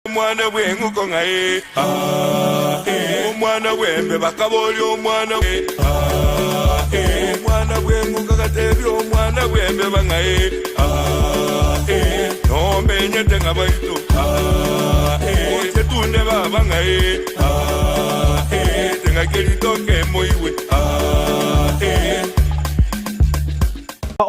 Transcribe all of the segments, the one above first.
Omwana bw'eng'uko ng'ai? Omwana bw'embe bakaboria omwana Omwana bw'eng'uko agatebia omwana bw'embeba ng'ai? Nomenyete ng'a baito Oche tunde baba ng'ai? Ting'aki ritoke moigwe.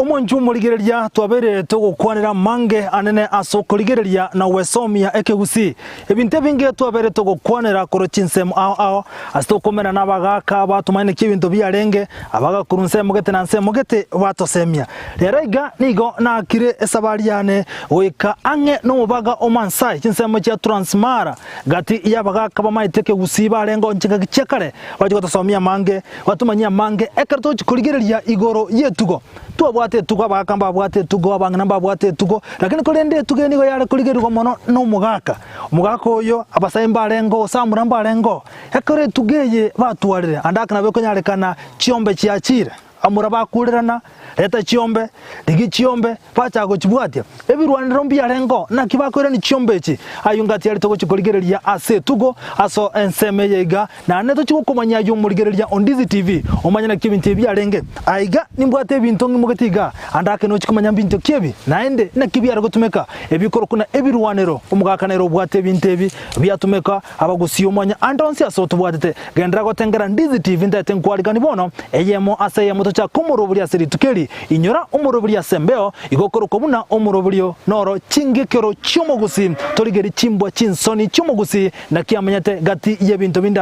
Omwanchwa omorigereria, twabeire togokwanera amange anene ase okorigereria na gwesomia ekegusii. Ebinto ebinge twabeire togokwanera korwa chinsemo ao ao, ase tokomera nabagaaka batomanye naki ebinto biarenge, abagakorwa nsemo gete na nsemo gete batosemia. Rero iga nigo naakire esabari yane goika ang'e nomobaga o Maasai, chinsemo chia Transmara, gati y'abagaaka bamaete ekegusii barenge oo chingaki chia kare, bachia gotosomia amange. Batomanyie amange ekero togochia korigereria igoro y'etugo. Twabwate etugo, abagaka mbabwate etugo, abang'ina mbabwate etugo, lakini korende etugo eye nigo yare korigerigwa mono nomogaka. Omogaka oyo, abasae mbarenge oo, samura mbarenge oo. Ekero etugo eye batwarire, ande ake nabo ekonyarekana chiombe chiachire, abamura bakurerana, reta chiombe, rigia chiombe, Bachaka gochibwatia, ebirwanero mbiarengeo, naki bakoirania chiombe echi? Ayio ngati aria togochia korigereria ase etugo, ase ensemo eye iga, naende tochie gokomanyia ayio omorigereria o Ndizi TV, omanye naki ebinto ebi biarenge. Aiga nimbwate ebinto ng'imogeti igaa, ande ake nochie komanya mbinto ki ebi, naende naki biare gotumeka, ebikorokwa na ebirwanero, omogaka nere obwate ebinto ebi biatumeka, Abagusii omwanya ande onsi ase otobwatete. Genderera gotengera Ndizi TV ntaete nkwarikani bono, eyemo ase eyemo tochake omoroberio ase rituko eri. Inyora omoroberio ase embeo, igo okorokwa buna omoroberio noro chingekero chi'omogusii. Torigerie chimbwa chinsoni chi'omogusii naki amenyete gati y'ebinto binde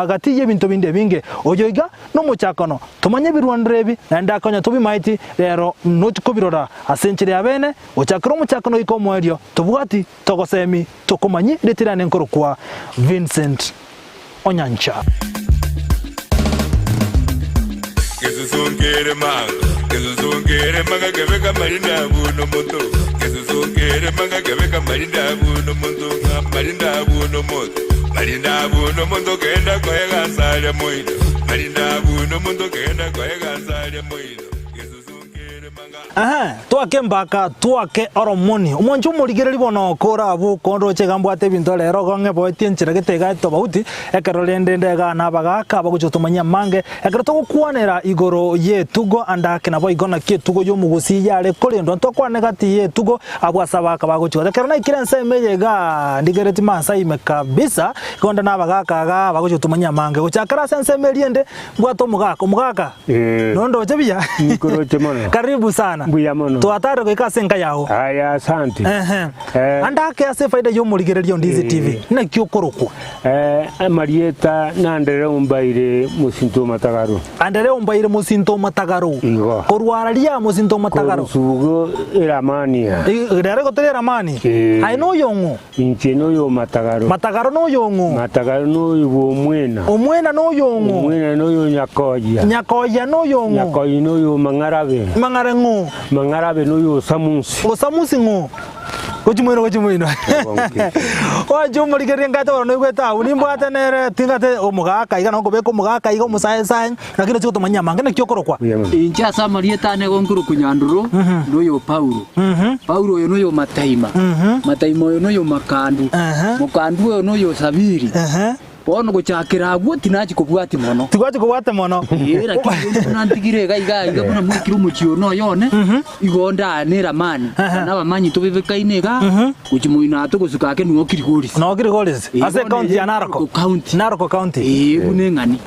gati y'ebinto binde ebinge. Oyo iga nomochakano. Tomanye ebirwanero ebi naende akonya tobimaeti rero nochi kobirora ase enchera ya bene gochakera omochakano goika omoerio tobwati Togosemi tokomanyie ritirane nkorokwa Vincent Onyancha. Gesusu nkere manga, gesusu nkere manga kebeka marinda abu nomonto. Gesusu nkere manga kebeka marinda abu nomonto ng'a marinda abu nomonto. Marinda abu nomonto kenda koega nsaria moino. Marinda abu nomonto kenda koega nsaria moino. Gesusu nkere manga. Ehe, twake mbaka twake oromoni. Omwancho omorigereria bono okore abwo kondoche iga mbwate ebinto rero igo ng'eboetie enchera gete iga etobauti, ekero rende nde igaa na abagaaka bagochia gotomanyia amange, ekero togokwanera igoro y'etugo ande ake naboigo naki etugo y'omogusii yare korendwa ntokwane gati y'etugo abwo ase abagaaka bagochia goteba. Ekero naikire ensemo eye igaa ndigereti Maasai ime kabisa, igo nde na abagaaka igaa bagochia gotomanyia amange. Gochakera ase ensemo eria ende, mbwate omogaka, omogaka. Ee. Nondoche buya? Nkoroche mono. Karibu sana. Mbuya mono. Twatarire goika ase enka yao. Aya, asante. Ehe. Eh. Ande ake ase efaida y'omorigereria o Ndizi Eh. TV, naki okorokwa? Eh, amarieta nandere ombaire mosinto o matagaro. Andere ombaire mosinto o matagaro. Igo. Korwa araria mosinto o matagaro. Korusugo eramania. I- Rero igo tore eramani. Eh. Aye noyong'o. Inche noy'omatagaro. Matagaro noyong'o. Matagaro noyobw'omwena. Omwena noyong'o. Omwena noy'onyakoyia. Nyakoyia noyong'o. Nyakoyia noy'omang'arabe. Mang'are ng'o. Mang'arabe noy'osamusi. Osamusi ng'o. Gochi moino gochi moino. Oanche omorigererie ngate bono noigwete abwo nimbwate nere tingate omogaka iga nokobeka omogaka iga omosae sae lakini ochie gotomanyia amange naki okorokwa. Inche ase amarieta ane igo nkorokwa Nyanduro, noyo Paulo. Paulo oyo noyo Mataima, Mataima oyo noyo Makandu, Mokandu oyo noyo Sabiri. Bono gochakera agwo tinachi kobwatia mono. Tigwachi kobwate mono. Ee, lakini rende buna ntigire iga iga iga buna mwekire omochie one oyo one, igo ndaa neramani, na abamanyi tobebekaine iga, gochia moino aa togosuka ake nigo Kilgoris. Noo Kilgoris, Ee, ase bono ekaunti eye ya Narok. Narok County. Narok County. Ee, buna eng'ani.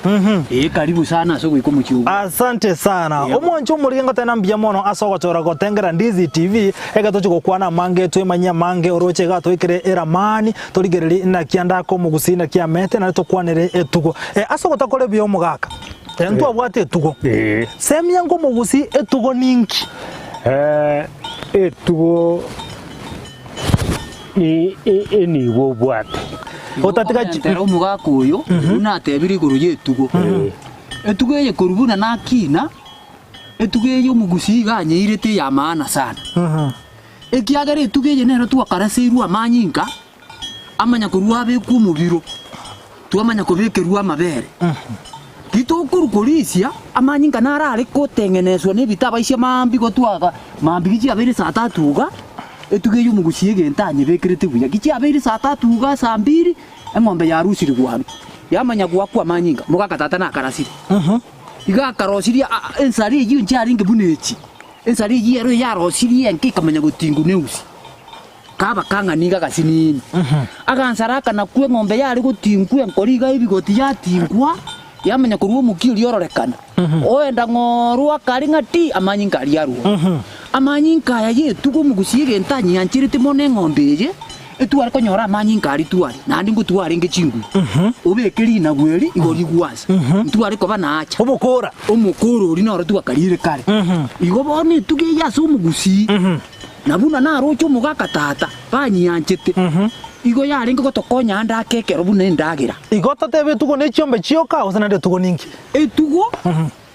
Ee, karibu sana ase ogoika omochie ogo. Asante sana. Ee. Omwancho omorige ngotena mbuya mono ase ogochora gotengera Ndizi TV, eke tochi gokwana amange twemanyie amange oroche iga toikere eramani, torigererie naki ande ake omogusii naki amete naende tokwanere etugo. Eh, ase ogotakora ebuya omogaka, eh, ntwabwate etugo. Ee. Semia ng'omogusii etugo ninki? Eh, etugo ni enibo obwate. Otatiga chi- Okomentera omogaka oyo, buna atebire igoro y'etugo. Etugo eye korwa buna nakina, etugo eye omogusii iga anyeirete eya maana sana. Ekiagera etugo eye nero twakaraseirwe amanyinga, amanya korwa abekwe omobiro, twamanya kobekerwa amabere. Titokorwa korisia, amanyinga naro are koteng'eneswa na ebitabaisia maambia igo twaga maambia gichiabeire saa tatu iga. Etugo eyio omogusia egento anyebekerete buya. Ki chiabeire saa tatu iga saa mbiri, eng'ombe yarusire gwanwa, yamanya goakwa amanyinga, mogaka tata nakarasire. Iga akarosirie ensare eyio nchiarenge buna echi, ensare eyio ero yarosirie enke ekamanya gotingwa na eusi. Kaba kang'ani iga gasinini. Agansara aka nakwo eng'ombe yare gotingwa enkoro iga ebigoti yatingwa, yamanya korwa omokia oria ororekana. Oenda ng'orwa akare ng'a ti, amanyinga aria arwa. Amanyinga aya y'etugo omogusia egento anyeancherete mono eng'ombe eye, etware konyora amanyinga aria tware, naende ngotware arenge chinguru. Obeke rinagu eri igo rigwansa, ntware koba naacha. Omokora. Omokora oria noro twakarire kare. Igo bono etugo eye ase omogusii, Na buna naroche omogaka tata, banyianchete, igo yarenge gotokonya ande ake ekero buna endagera. Igo totebe etugo ne chiombe chioka, gose naende etugo ninki? Etugo,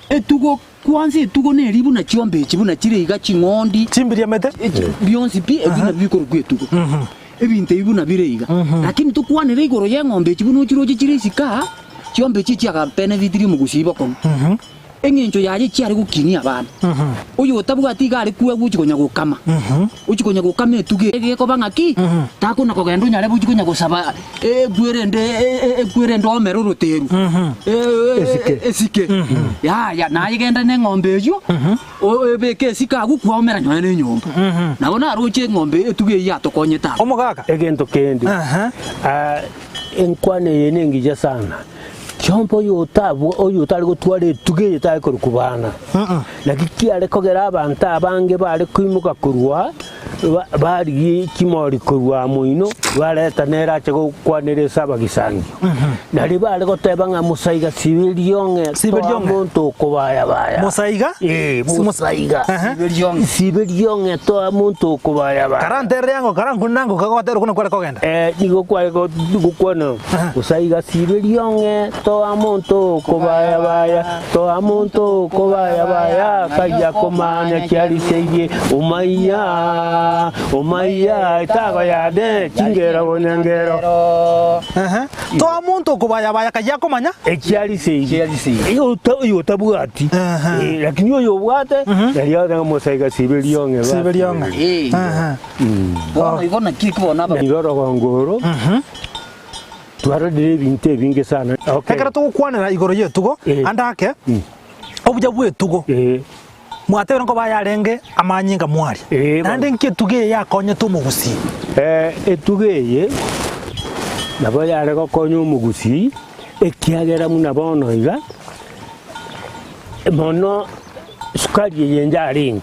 etugo, kwanza etugo neri buna chiombe echi buna chire iga ching'ondi, Chimbiri emete? bionsi pi ebio nabio bikorokwa etugo. Ebinto ebi buna bire iga. Lakini tokwanere igoro y'eng'ombe echi buna ochiroche chire isiko aa, chiombe echi echiagabenefitirie omogusii bokong'u. Engencho yaye chiare gokinia abana. Oyo otabwati iga are kwegwa ochia konya gokama, ochia konya gokama etugo eye gekoba ng'aki? Takona kogenda onyare gochia konya gosaba ekwerende ekwerende oomere oroteru Esike. esike. Yaya naye genda na eng'ombe eyio obeke esike agwo kwaomera nonya na enyomba. Nabo naroche eng'ombe etugo eyio yatokonyete abwo. Omogaka. Egento kende, enkwana eye nengiya sana. Chiombe oyo otabwa oyo otare gotwara etugo eye tare korokwa bana. Naki kiare kogera abanto abange bare koimoka korwa ba barigie chimori korwa amo inwe, bareta nere ache gokwanera ase abagisangio. Nario bare goteba ng'a mosaiga sibe riong'e Sibe toa riong'e. monto okobayabaya. Mosaiga? Ee, Si mos- mosaiga. Ehe. Sibe riong'e. Sibe riong'e toa monto okobayabaya. Karanterere ango, karankune nango, kagotera okwo nakware kogenda. Eh, nigo kware gokwana, Gose aiga sibe riong'e, toa monto okobayabaya, toa monto okobayabaya, kayia komanya chiariseirie, omaiya, omaiya, etago yane, chingero bonyangero. Ehe. Toa monto okobayabaya kayia komanya. Echiariseirie. Oyo otabwati. Ehe. Eh, lakini oyo obwate, nario ng'a mosaiga sibe riong'e basi. Sibe riong'e. Ehe. Bono igo naki eki bono aba. Igo orogongo oro twarorire ebinto ebinge sana. Okay. Ekero togokwanera igoro y'etugo, Eh. ande ake, obuya bw'etugo, Eh, mwatebire nkoba yarenge amanyinga mwaria. Eh, bono. Naende nki etugo eye yakonyete omogusii? Eh, etugo eye nabo yare gokonya omogusii, ekiagera buna bono iga, mono sukari eye njarenge.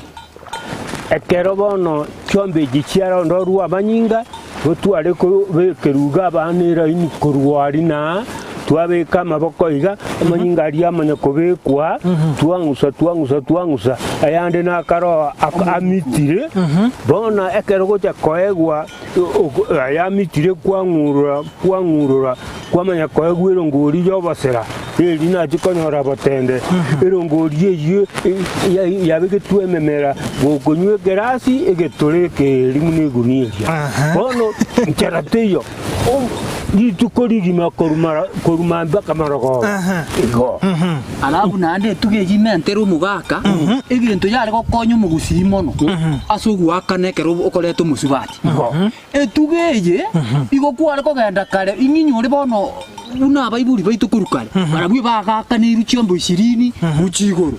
Ekero bono chiombe echi chiarondorwa amanyinga, gotware kobekerwa iga abana eraini korwa aria na aa, twabeka amaboko iga, amanyinga aria amanya kobekwa, twang'usa twang'usa twang'usa, ayande nakaro amitire, bono ekero ogocha koegwa aya amitire kwang'urora kwang'urora, kwamanya koegwa erongori y'obosera, eri nachia konyora botende, erongori eyio yabegetwe ememera, gokonywa ekerasi egetore ekeeri buna egunia eria. Bono nchera teiyo, rituko rigima korwa korwa mambia mpaka marogoba, igo. Alafu naende etugo eyio imentere omogaka, egento yare gokonya omogusii mono ase ogoakana ekero okoreta omosubati. Etugo eye igo kware kogenda kare, ing'inyore bono buna abaibori baito korwa kare, barabwo ebagaakaneirwe chiombe ishirini gochia igoro.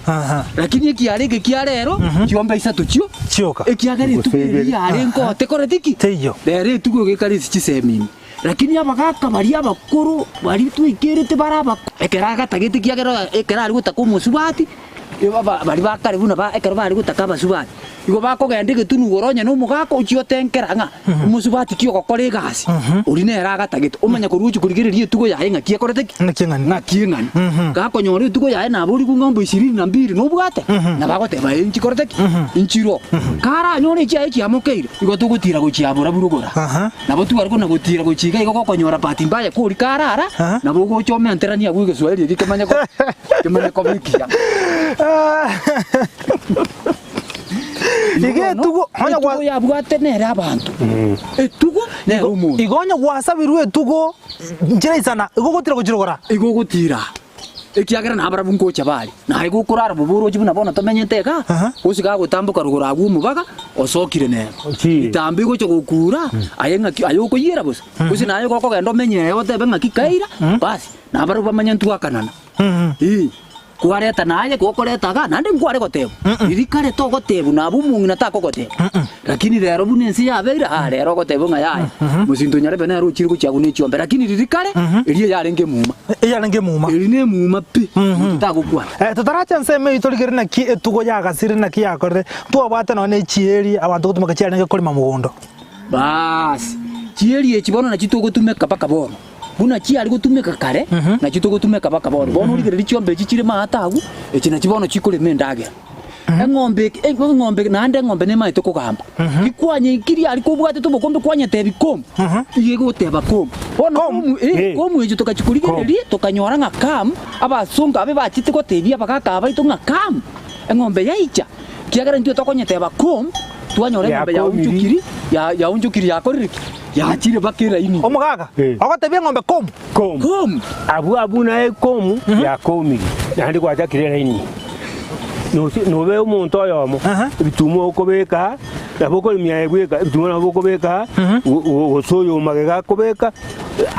Lakini ekiara eke kia rero, chiombe isato chio Chioka. ekiagera etugo Gose ibere. eria yare nkote tekoreti ki? Teiyo. Rero etugo egekare ase chisemi ime. Lakini abagaaka baria abakoro baria twaikerete bare abakoro, ekero agatagete ekiagera ekero are gotaka omosubati, baria ba kare buna ba ekero bare gotaka abasubati, igo bakogenda egetunu igoro onye na omogaka ochia otenkera ng'a omosubati ki ogokora egasi, oria nere agatagete, omanye korwa ochia korigereria etugo yaye ng'aki ekorete ki? Ng'aki eng'ani. Ng'aki eng'ani. Gakonyora etugo yaye naborigwe ng'a ombe ishirini na mbili nobwate? Nabo agoteba ee nchikorete ki? Nchiro. Karanyore echiaye chiamokeire, igo togotira gochia abora burugora. Nabo tware kona gotiira gochia iga igo gokonyora bahati mbaya kori karara, nabo ogocha omenteranie agwo egeswahili ekio kemanye ko kemanye koba ekiya. Iga etugo onye gwa Etugo yabwate nere abanto, etugo nere omonto. Igo onye gwasabirwe etugo nchera isana, igo ogotira gochirogora. Igo ogotira. Ekiagera nabarabwo ngocha bare, naye gokorara bobe oroche buna bono tomenyete igaa, gose gagotamboka rogoro agwo omobaga, osokire nere. Ritambe egocha gokuura, aye ng'aki aye okoyiera bosa? Gose naye gokogenda omenye ere otebe ng'aki kaira, basi, nabarabwo bamanye ntwakanana. Ee, kwareta naye gokoreta igaa, naende nkware gotebwa, riria kare togotebwa nabo omong'ina takogotebia. Lakini rero buna ense yabeire, aa rero ogotebwa ng'a yaya, mosinto nyarebe nere ochire gochia agwo ne chiombe. Lakini riria kare, eria yarenge emuma. Eyarenge emuma. Eri nemuma pi, monto tagokwana. Eh, totaracha ensemo eyio torigere naki etugo yagasire naki yakorire, ntwabwate nonya ne chieri abanto gotumeka chiarenge korema mogondo. Baas, chieri echi bono nachio togotumeka mpaka bono. Buna chiare gotumeka kare, nachio togotumeka mpaka bono. Bono origererie chiombe echi chire maate agwo, echi nachio bono chikorema endagera. Eng'ombe eke eng'ombe naende eng'ombe nemaete kogamba. Rikwanyeikirie aria kobwatete obokombe kwanyetebia kom, iga egoteba kom. Bono Kom? kom eh, Eh. kom echo togachia korigereria, tokanyora ng'a kam, abasongo abe bachete gotebia abagaka aba baito ng'a kam, eng'ombe yaicha, kiagera intwe tokonyeteba kom, twanyora eng'ombe Yakomiri. yaonchokiri, ya yaonchokiri yakorire ki? Yachire mpaka eraini. Omogaka, Eh. ogotebia eng'ombe kom. Kom. Kom. Abwo abwo naye kom yakomiri, naende gwachakire eraini. Nosi nobe omonto oyomo, Aha. ebituma okobeka, nabo okoremia aye bweka, ebituma nabo okobeka, go- go- gose oyo magega akobeka,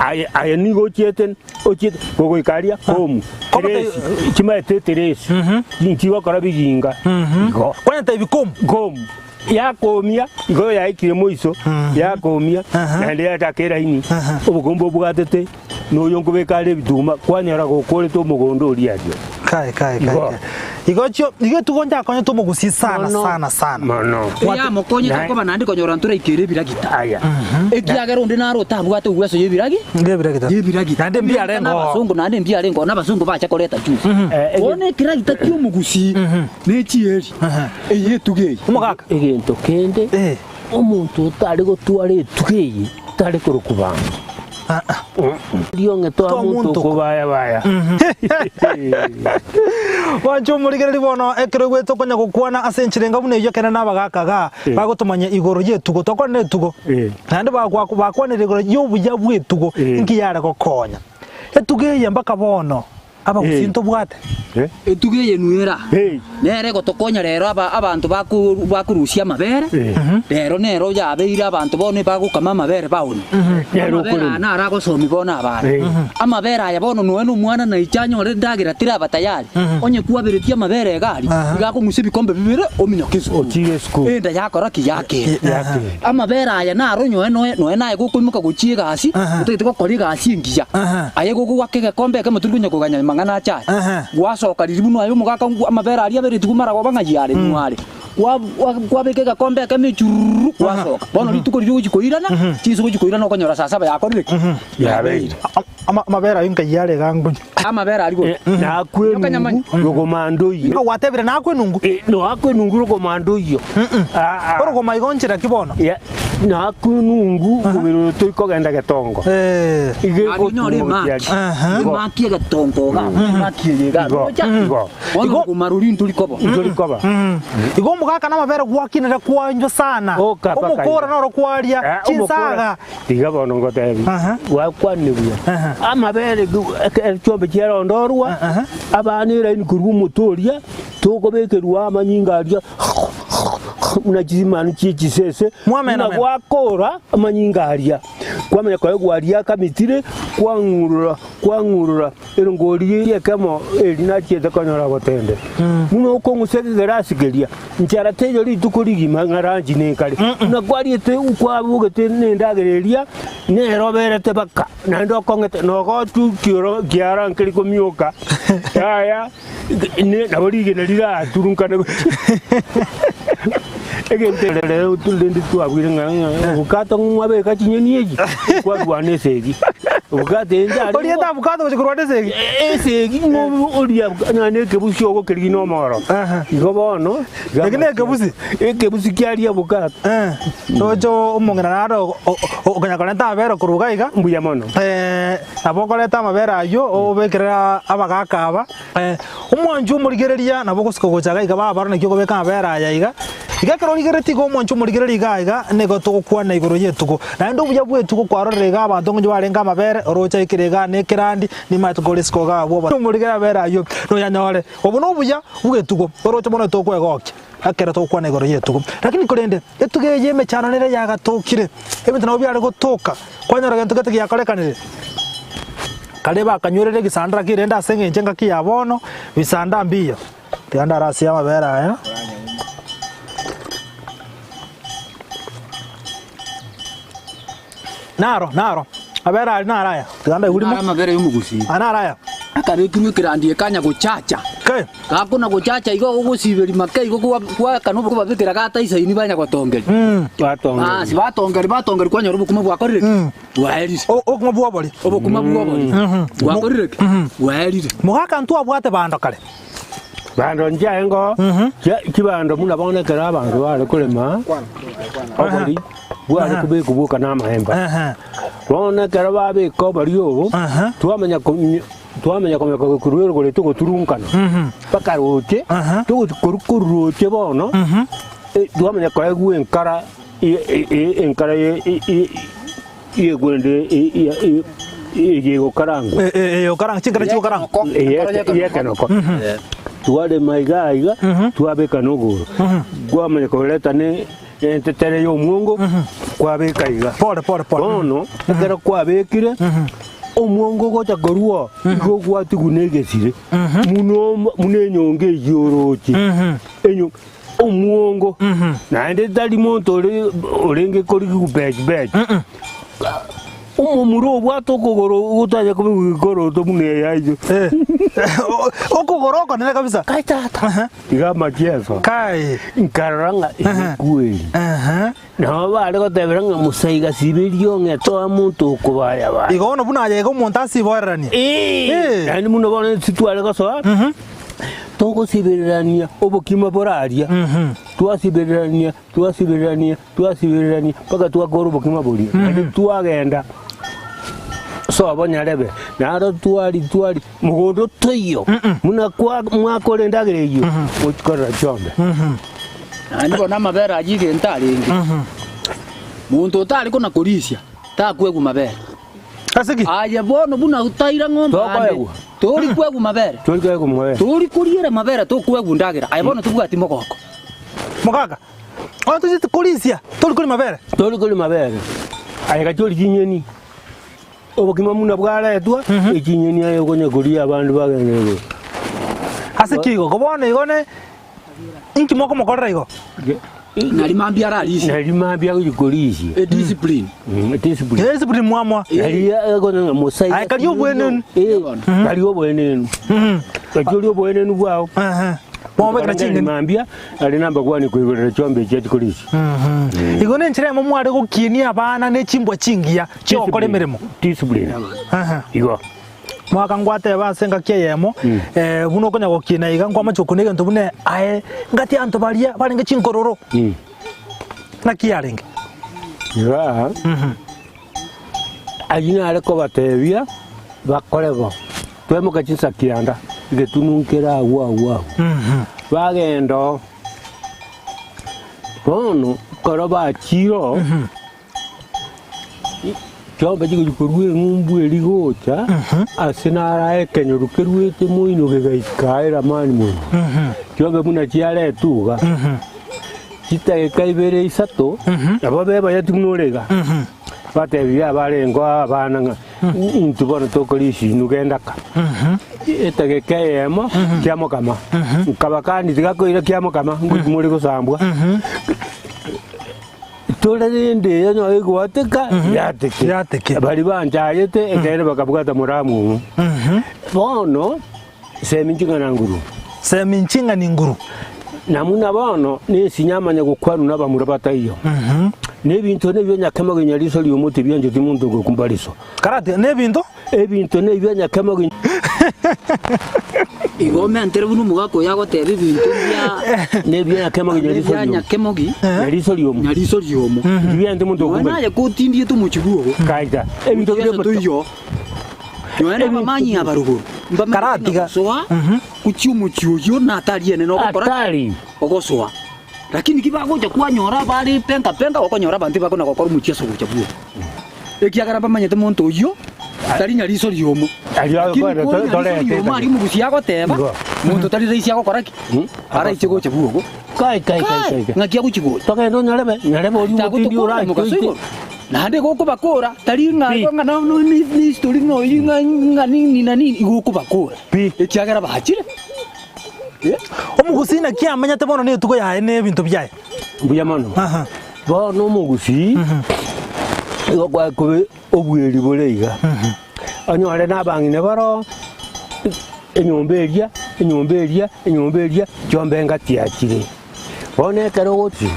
aye aye nigo ochiete ochiete gogoika aria komu, Komo te- teresi, chimaete eteresi, nchigokora biginga, igo. Kwanyetebia kom. Komu. Yakoomia, igo yaikire moiso, yakoomia, naende yachaka eraini, obokombe obwatete, na oyo nkobeka are ebituma, kwanyora gokorete omogondo oria aria. Kai, kai, kai, Igo. kai. Igo chio, igo etugo njakonyete omogusii sana, Mono. sana, sana. Mono. Eyamokonyete Nae- koba naende konyora ntoraikere ebiragita. Aya. Ekiagera onde naro otabwate ogweso y'ebiragi, Ngebiragita. y'ebiragita. Naende mbiarenge oo. Abasongo naende mbiarenge oo, na abasongo bacha koreta juzi. Eh, ege- Bono ekiragita ki'omogusii nechieri. Eye etugo eye. Omogaka. Egento kende, Eh. omonto otare gotwara etugo eye tare korokwa banto. Ah, ah. Riong'e toa Toa monto monto. okobayabaya. Gwancha omorigereria bono ekero oigwete okonya gokwana ase enchera enga buna eyio ekero nabagaka igaa Eh. bagotomanya igoro y'etugo tokwane etugo Eh. naende bakwa bakwanire igoro y'obuya bw'etugo Eh. inki yare gokonya. Etugo eye mpaka bono Abagusii Eh. ntobwate. Eh. Etugo eye nwera, Eh. nere egotokonya rero aba abanto bako bakorusia amabere, Eh. rero nero yabeire abanto bono ebagokama amabere baoni. Nere Amabere okorema. aya naro agosomia bono abana. Eh. Amabere aya bono nonya na omwana naiche anyore endagera teraba tayari, onye kwaberetie amabere iga aria, iga akong'usa ebikombe bibere ominyoke esukuru. Ochire esukuru. Enda yakora ki? Yakenda. Yakenda. Amabere aya naro nyoe noe noe naye gokoimoka gochia egasi, otagete gokora egasi engiya, aye gogoaka egekombe ekemo tori konya koganya amang'ana ache aya. Gwasoka riria buna aye omogaka ngwa amabere aria aberetie mara goba ng'ai are ning'o are. Kwa kwa kwabeka egekombe ekemo echurururu gwasoka. Bono rituko riria ogochia koirana, chinsa ogochia koirana okonyora saa saba yakorire ki? Yabeire. Amabere ayio nkai are iga nkunywa. Amabere aria gocha. Nakwe Nyokanyamanya. enungu rogomanda oyio. Nigo gwatebire nakwe enungu. Noakwe enungu rogomanda oyio. Orogoma igo nchera ki bono? Nakwe enungu omobere oyo toikogenda getongo. Iga Aria onyore egotumba emaki. gochia aria. Igo. Emaki egetongo iga, emaki eye iga. Igo. Gocha. Igo. Bono Igo. rogoma roria ntorikoba. Ntorikoba. Igo omogaka namabere gwakinire kwanywa sana. Oka paka Omokora igo. noro kwaria Omokora. chinsaga. Tiga bono ngotebi, Aha. gwakwanire buya. Aha. Amabere chiombe chiarondorwa, Aha. abana eraini korwa omote oria, tokobekerwa amanyinga aria buna chimanu chie chisese, Mwamena buna mena. gwakora amanyinga aria, kwamanya koegwa aria akamitire, kwang'urura kwang'urura. Erongori eria ekemo eria nachiete konyora gotende, buna okong'usa egegerasi keria, nchara teiyo rituko rigima ng'a ranchi nekare. Buna kwariete kwabogete nendagera eria, nere oberete baka, naende okong'ete nogotu kioro kiara nkeri komioka, yaya ne nabo rigena riraturunkane gochia egento rero rende twabwire ng'a ng'a obokato ng'a mwabeka chinyeni echi, kwarwana esegi. Obokato eye nchare Oriete abukato gochia korwana esegi? Esegi ng'o oria nonya na ekebusi ogokerigi na omoro. Aha. Igo bono iga Eki na ekebusi? Ekebusi kiaria obokato. Eh, roche omong'ina naro okonya korenta amabere korwa iga iga. Mbuya mono. Eh, nabo okoreta amabere ayio obekerere abagaka aba. Omwanchi omorigereria nabo ogosika gocha iga iga babarore naki okobeka amabere aya iga. Iga ekero origeretie iga omwancho omorigereria iga iga nigo togokwana igoro y'etugo. Naende obuya bw'etugo kwarorire iga abanto ng'onye barenge amabere, oroche aikire iga na ekerandi, nimanyete kore isiko iga abwo omorigereria amabere ayio noyanyore. Obo nobuya bw'etugo, oroche mono tokwegokia ekero togokwana igoro y'etugo. Lakini korende, etugo eye emechando nere yagatokire, ebinto nabo biare gotoka, kwanyora gento gete giakorekanire. Kare bakanywerera egesandara ki rende ase eng'encho engaki ya bono, bisanda mbiyo. Tiga ndarasie amabere aya. Naro, naro, amabere aria naro aya, tiga ndaigwe rimo. Naro amabere y'omogusii. Aya naro aya. Akabekirwe ekerandi ekanya gochacha. Ke. Gakona gochacha igo ogosiberia make igo kwa- gwakana okobabekera gataisaini banya gotongeria. Batongeria. Basi batongeria batongeria kwanyora obokima bwakorire ki? Bwaerire. O- Obokima bw'obori. Obokima bw'obori. Bwakorire ki? Bwaerire. Mogaka ntwabwate bando kare. Bando nchiaye chibando buna bono ekero abanto bare korema obori bware kobekwa bwoka na amaemba. Bono ekero babeka obori obo, twamanya twamanya komeka korwa erogoro togoturunkana mpaka roche, togochi korwa korwa roche bono, twamanya koegwa enkara enkara Yegwende eyegokarangwa. Eyegokarangwa, chinkara chigokarangwa. Eyekenoko. Twarema iga iga, twabeka nogoro. Kwamanya koreta ne entetere ya omwongo, kwabeka iga. Pole pole pole. Bono, ekero kwabekire, omwongo ogocha korwa oo, igo ogwatigwa na egesire, buna buna enyongo eyio oroche. Enyo omwongo, naende tari monto ore orenge korigigwa bechi bechi. Omomura obwate okogoro gotanya kobekwa gekoroto buna eyaicho. Okogoro okonene kabisa. Kai tata, iga amachieso. Kai. Nkarora ng'a ekweri. Nabo bare gotebera ng'a Musa iga siberia ong'e toa monto okobaya baya. Igo bono buna aye iga omonto asiboreranie. Ee, naende buna bono intwe tware gosoa, togosibererania obokima boraria, twasibererania, twasibererania, twasibererania, mpaka twakora obokima boria. Naende twagenda sobo nyarebe, naro twari twari, mogondo toiyo, buna kwa mwakora endagera eyio, gochi korora chiombe. Naende bono amabere ayio egento arenge, monto otare kona korisia takwegwa mabere. Ase ki? Aye bono buna otaira ng'ombe ande, Tokoegwa. tori kwegwa mabere, Tori kwegwa mabere. tori koriera mabere tokwegwa ndagera, aye bono tobwati mogoko. Mogaka, onye tochieti korisia, tori koria mabere. Tori koria mabere. Aye gachia orie chinyeni. Obokima buna bwaretwa, echinyeni aye okonya koria abande bagende igoro. Ase ki igo? Bono igo ne Inki mokomokorera igo? Nari mambia ararisie. Nari mambia agochia korisia. Ediscipline. Ediscipline. Ediscipline mwamwa. Nari agonye mosai. Aye karia oboenenu. Karia oboenenu. Gachia oria oboenenu bwao. Mwabekera ching'eni. Mambia ari namba kwani koigorera chiombe echio achie korisia. Igo nenchera eyemo mware gokinia abana ne chimbwa chingiya chiogokora emeremo. Discipline. Igo. Mwaka ngwateba ase engaki eyemo, eh, buna okonya gokina iga nkwamache okuna egento buna aye ngati abanto baria barenge chinkororo. Naki yarenge? Igaa, ayio nare kobatebia bakore bo, twemoke chinsa kianda, egetunu nkere agwo agwo agwo. Bagenda oo, bono ekero bachire oo. Chiombe chigochia korwa eng'umbu eria gocha, ase naro aye ekenyoru keruete moino kegaika aye Ramani moino. Chiombe buna chiaretwa iga, chidageka ibere isato, nabo bebayeti buna ore iga, batebirie abarenge abana ng'a intwe bono tokorisia inwe genda ka. Etageka eyemo kiamokama, nkabakani tigakoira kiamokama, ngochia more gosambwa. Tore rende eyo egwateka yateke. Yateke. Baria banchayete ekeene bakabwata moramu omo. Bono semi nching'ana nguru. Semi nching'ani nguru. Namuna bono nesinya amanye gokwanwa nabamura bataiyo. Nebinto nebio nyakemo ginya riso ri'omote biancheti monto gokumba riso. Karati nebinto. Ebinto nebio nyakemo ginya. Igo omentere buna omogaka oyo agoteba ebinto bia Nebio nyakemogi nyariso bia riomo. nyakemogi Nyariso riomo. nyariso riomo. Tibianti monto Nonya okumanya. naye kotindiete omochie bwogo. Kaita. Ebinto Yeso bire toiyo. Nonya na abamanyi abarogoro mbamanyete Karatiga. ng'a gosoa gochia omochie oyio natari enene ogokora ki? Atari. Ogosoa. Lakini ki bagocha kwanyora bare penga penga okonyora abanto ebakona gokora omochieso gocha bwogo. Ekiagera bamanyete monto oyio tari nyariso riomo. Aria Lakini kwere kore nyariso torete riomo tari. aria omogusi agoteba, Igo. monto tari rahisi agokora ki? Araiche gocha bwogo. Kai kai kai Kai, kai. ng'aki agochi gocha. Togenda onyarebe, nyarebe oria omotindi Tagotokora mogaso oraitoite. igoro. Naende gokobakora, tari ng'a Pi. ng'a no no ni ni history ng'a oyio ng'a ng'a nini na nini, igo okobakora. Pi. Ekiagera bachire. Eh. Omogusii naki amenyete bono na etugo yaye na ebinto biaye? Mbuya mono. Aha. Bono omogusii, igo kwakobe obweri bore iga. Onyore na abang'ina baroo, enyomba eria, enyomba eria, enyomba eria, chiombe ngatiachire. Bono ekero ogochi,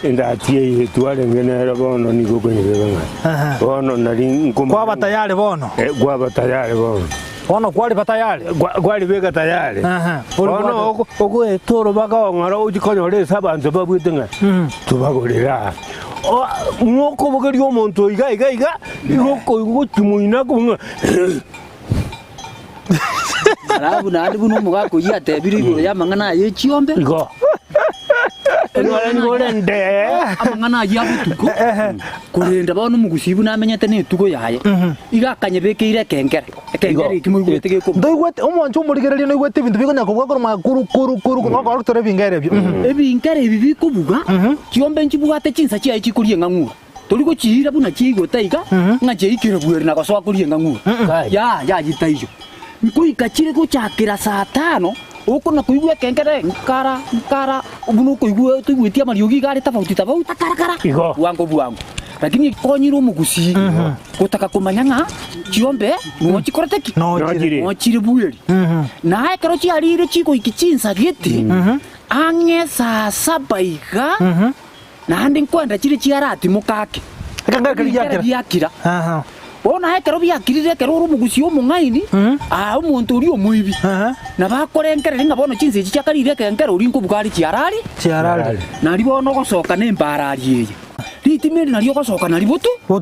endati eye twarenge nere bono nigo okonyebeka ng'a Aha. bono nari nkomanya Kwaba tayari bono? Eh, kwaba tayari bono. Bono kwariba tayari? Kwa- kwaribeka tayari. Aha. Ori Bono bwate- oko- ogoeta orobaga ong'ora ochi konyora ase abanto babwete ng'a tobagorere aa. O- Mokobogeria omonto iga iga iga, igo okoigwa moina ng'a Alafu naende buna omogaka oyio atebire igoro y'amang'ana aye echiombe. Igo. Onyore nigo ore ndee. Amang'ana ayio a botuko, korende bono omogusii buna amenyete na etugo yaye, iga akanyebekeire ekengere, ekengere eki moigwete gekobuga. Ntoigwete, omwancho omorigereria noigwete ebinto bikonya kobua korwa ma kuru kuru kuru kuru okora tore ebingere ebio. Ebingere ebi bikobuga, chiombe nchibwate chinsa chiaye chikoria eng'ang'ura. Tori gochiira buna chiaigota iga, ng'a chiaikire bweri na gosoa koria eng'ang'ura. Yaya, ayio taiyo. Nkoika chire gochakera saa tano, okona koigwa ekengere nkara, nkara, buna okoigwa toigweti amariogi iga are tofauti tofauti, kara kara, Igo. bwango bwango. Lakini ekonyire omogusii gotaka komanya ng'a chiombe noo chikorete ki? Noo Noo chire. chire. Noo chire bweri. Na ekero chiarire chigoiki chinsa gete, ang'e saa saba iga, Naende nkwenda chire chiaratimoka ake, Ekengere keria giakira. biakira. Aha. Bono aye ekero biakirire, ekero ore omogusii omong'aini, aa omonto oria omoibi, nabo akorengereria ng'a bono chinsa echi chiakarire ekengere oria nkobuga are chiarari, Chiarari. Nario bono ogosoka nembarari eye. Ritimo eri nario ogosoka nario botu.